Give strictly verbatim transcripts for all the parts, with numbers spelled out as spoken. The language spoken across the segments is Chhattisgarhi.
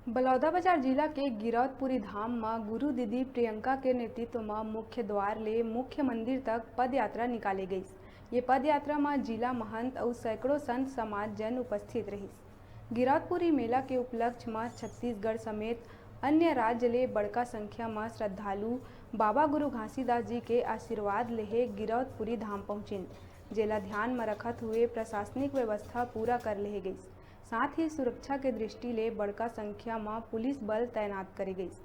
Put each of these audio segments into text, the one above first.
बलौदाबाजार जिला के गिरौदपुरी धाम म गुरु दीदी प्रियंका के नेतृत्व म मुख्य द्वार ले मुख्य मंदिर तक पदयात्रा निकाले गईस। ये पदयात्रा म जिला महंत अउ सैकड़ों संत समाज जन उपस्थित रहिस। गिरौदपुरी मेला के उपलक्ष्य म छत्तीसगढ़ समेत अन्य राज्य ले बड़का संख्या म श्रद्धालु बाबा गुरु घासीदास जी के आशीर्वाद लेहे गिरौदपुरी धाम पहुंचिन, जेला ध्यान म रखत हुए प्रशासनिक व्यवस्था पूरा कर लेहे गईस। साथ ही सुरक्षा के दृष्टि ले बड़का संख्या म पुलिस बल तैनात करे गईस।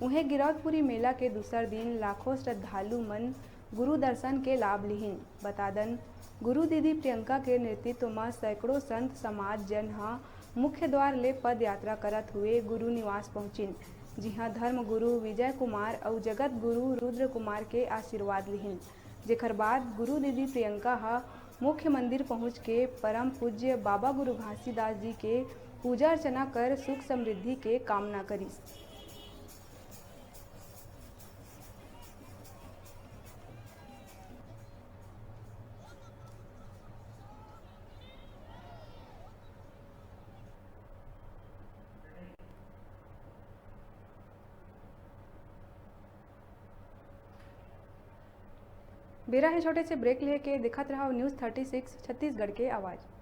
उहें, गिरौदपुरी मेला के दूसर दिन लाखों श्रद्धालु मन गुरु दर्शन के लाभ लिहिन। बता दन, गुरु दीदी प्रियंका के नेतृत्व म सैकड़ों संत समाज जन ह मुख्य द्वार ले पद यात्रा करत हुए गुरु निवास पहुंचिन, जिहां धर्म गुरु विजय कुमार अउ जगत गुरु रुद्र कुमार के आशीर्वाद लिहिन, जेखर बाद गुरु दीदी प्रियंका ह मुख्य मंदिर पहुंच के परम पूज्य बाबा गुरु घासीदास जी के पूजा अर्चना कर सुख समृद्धि के कामना करिस। बेरा हे छोटे से ब्रेक लेके, देखत रहव न्यूज़ थर्टी सिक्स छत्तीसगढ़ के आवाज़।